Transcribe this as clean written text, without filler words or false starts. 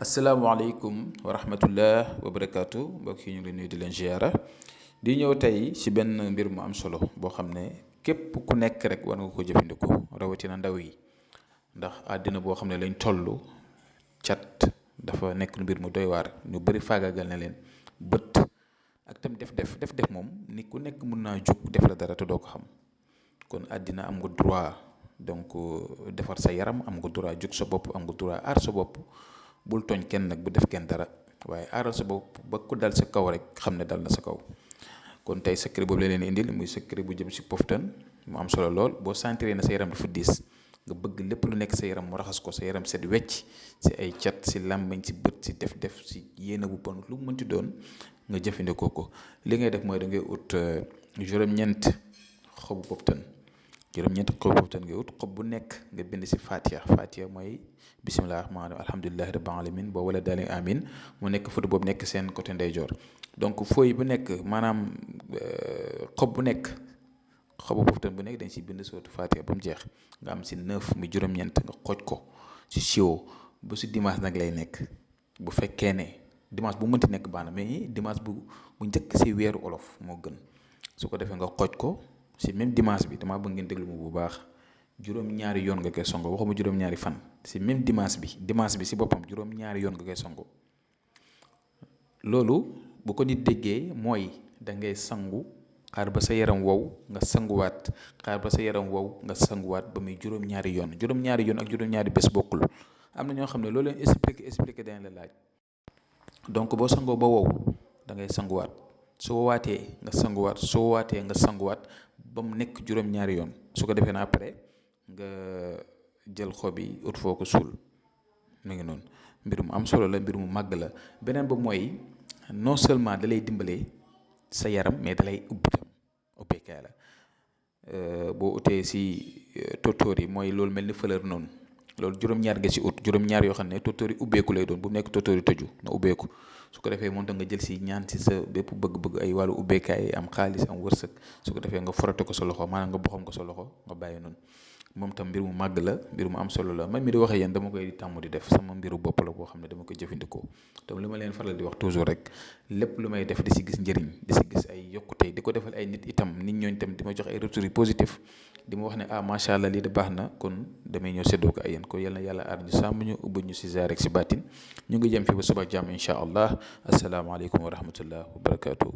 asalaamaaleykum wa rahmatullah wa barakaatu mbokk yi ñu ngi leen nuyu di leen ziara di ñëw tey ci benn mbir mu am solo boo xam ne képp ku nekk rek war nga ko jëfandikoo rawatina ndaw yi ndax àddina boo xam ne lañ toll cat dafa nekk mbir mu doy waar ñu bëri faagaagal na leen bët ak tam def moom ni ku nekk mun naa jug def la dara te doo ko xam kon àddina am nga droit donc defar sa yaram am nga droit jug sa bopp am nga droit aar sa bopp. bul tooñ kenn nag bu def kenn dara waaye aaral sa bopp ba ku dal sa kaw rek xam ne dal na sa kaw kon tey secret boobu la leen indil muy secret bu jëm si poftan mu am solo lool boo sentiree na sa yaram dafa diis nga bëgg lépp lu nekk sa yaram mu raxas ko sa yaram set wecc si ay cat si làmmiñ si bët si def si yéene bu bon lu mu mënti doon nga jëfandikoo ko li ngay def mooy da ngay ut juróom-ñeent xobu poftan juróom-ñeent xobu poftan ngay ut xob bu nekk nga bind si Fatiha mooy bisimilah rahmaani rahiim alhamdulilah rabbil alamin boo wala daal amin mu nekk photo boobu nekk seen côté ndeyjoor donc fooy bu nekk maanaam xob bu nekk xobu poftan bu nekk dañ si bind sootu Fatiha ba mu jeex nga am si 9 mu juróom-ñeent nga xooj ko si siwo ba si dimanche nag lay nekk bu fekkee ne dimanche bu mënti nekk baax na mais dimanche bu njëkk si weeru olof moo gën su ko defee nga xooj ko si même dimanche bi damaa bëgg ngeen déglu ma bu baax. juróom-ñaari yoon nga koy songo waxuma juróom-ñaari fan si même dimanche bi si boppam juróom-ñaari yoon nga koy songo loolu bu ko nit déggee mooy da ngay sangu xaar ba sa yaram wow nga sanguwaat xaar ba sa yaram wow nga sanguwaat ba muy juróom-ñaari yoon ak juróom-ñaari bés bokkul am na ñoo xam ne loolu leen expliqué dañ la laaj donc boo sangoo ba wow da ngay sanguwaat soo waatee nga sanguwaat ba mu nekk juróom-ñaari yoon su ko defee na après nga jël xob yi ut foo ko suul mu ngi noonu mbir mu am solo la mbir mu màgg la beneen ba mooy non seulement da lay dimbale sa yaram mais da lay ubbi tam ubbeekaay la boo utee si tóotóor yi mooy loolu mel ni fleur noonu loolu juróom-ñaar nga si ut juróom-ñaar yoo xam ne tóotóor yi ubbeeku lay doon bu nekk tóotóor yi tëju na ubbeeku su ko defee moom tam nga jël si ñaan si sa bépp bëgg-bëgg ay wàllu ubbeekaay am xaalis am wërsëg su ko defee nga forote ko sa loxo maanaam nga boxam ko sa loxo nga bàyyi noonu moom tam mbir mu màgg la mbir mu am solo la man mi di waxee yéen dama koy tàmm di def sama mbiru bopp la boo xam ne dama koy jëfandikoo donc li ma leen faral di wax toujours rek lépp lu may def di si gis njëriñ di si gis ay yokkute di ko defal ay nit itam nit ñooñu tam di ma jox ay retours yu positif di ma wax ne macha allah lii de baax na kon damay ñëw séddoo ko ay yéen ko yal na yàlla aar ñu sàmm ñu ubbi ñu si zaar rek si baatin ñu ngi jëm fi ba suba jàmm incha allah asalaamaaleykum wa rahmatullah wa barakaatu.